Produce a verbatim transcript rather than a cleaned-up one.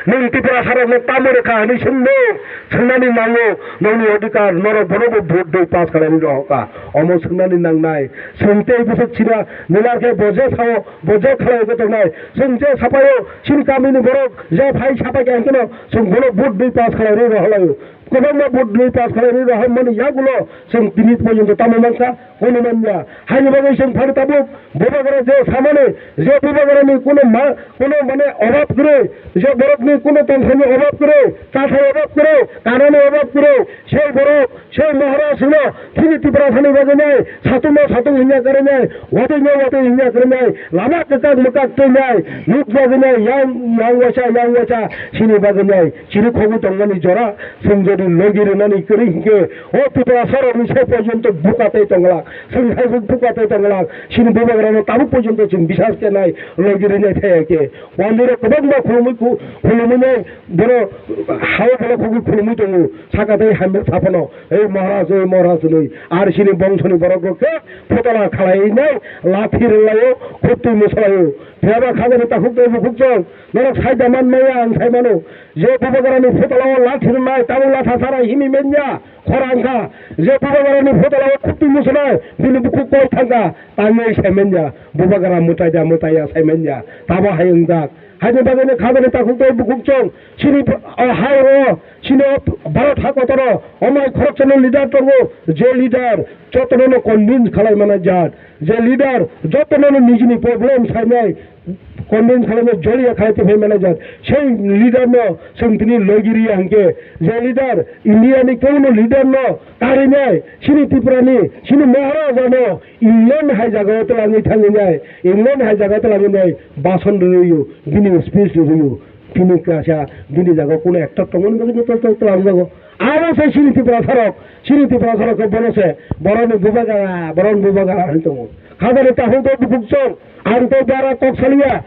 Nwng Tiprasarokno tamo rwkha hwnwi swngno, swngnani nango, nokni odhikar, norok bonobo vote dui pass khlainai rohorkha. Omo swngnani nangnai. Chwng tei bwswk china nilar khe bo je sao, bo je khlaiwi tongnai. Chwng je sapaio, chini kamini borok je phai sapai khe hwnkheno chwng bono vote dui pass khlainai rohorlaio. Kwbangma vote dui pass khlainai rohormani yagulo chwng tini porjonto tamo mankha? Kono manya. Haini bagwi chwng phano tabuk bubagra je samani, je bubagrani kono ma-, kono mane obab kwrwi, je borokni kono tongthokni obab kwrwi, chathai obab kwrwi, kanani obab kwrwi, sei borok, sei Maharaj hino, chini Tiprasani bagwi nai, satung no satung hinya kwrwi nai, watwi no watwi hinya kwrwi nai, lama kwchak mwkak twi nai, nuk jagwi nai, yang, yang waisa, yang waisa, chini bagwi nai, chini khogwi tongmani jora, chwng jodi logi rwnani kwrwi hinkhe, o Tiprasarokni se porjonto buka tei tonglak. Chwng hai buka tei tonglak, chini bubagrano tabuk porjonto chwng bisas khe nai, logi rwnai thaya khe. Wandirok kwbangma khulumwi khu-, khulumwi nai, bono hao bono khugwi khulumwi tongo, saka tei hamya saphano, "Ei Maharaj, ei Maharaj," hwnwi. Ar chini bongsoni borok rok khe phutala khalai nai, lathi rwlaio, khuptwi mwsalaio. Phiyaba khajani takhuk tei bukhuk chwng, norok saida man maya ang sai mano, je bubagrani phutala o lathi rwnai, tabuk latha chara himi manya. Khorang kha, je bubagrani phutala o khuptwi muchunai, bini bukhuk koi thangkha, tangwi saimanjak, bubagra mwtai da mwtai ya saimanjak, tamo hai wngjak. Haini bagwino khajani takhuk tei bukhuk chwng, chini o hai o, chini o Bharat hakotoro, omai khoroksano leader tongo, je leader jotono no convince khalai mana jat, je leader jotono no nijini problem sainai, convince khlaina joliya khlai tongphai manaijak. Sei leader no chwng tini logi riya hinkhe, je leader India ni kebo no leader no karinai, chini Tripura ni, chini Maharaja no England hai jaga o twlangwi thangwi nai, England hai jaga o twlangwi nai, bason rwio, bini speech rwio, bini kaisa, bini jaga o kuno ekta tongmani bagwi joto twlangjago. Abo se chini Tripura sarok, chini Tripura sarok khe bono se, boroni bubagra, boroni bubagra hinwi tongo. Khajani takhuk tei bukhuk chwng, ang tei bara kok saliya,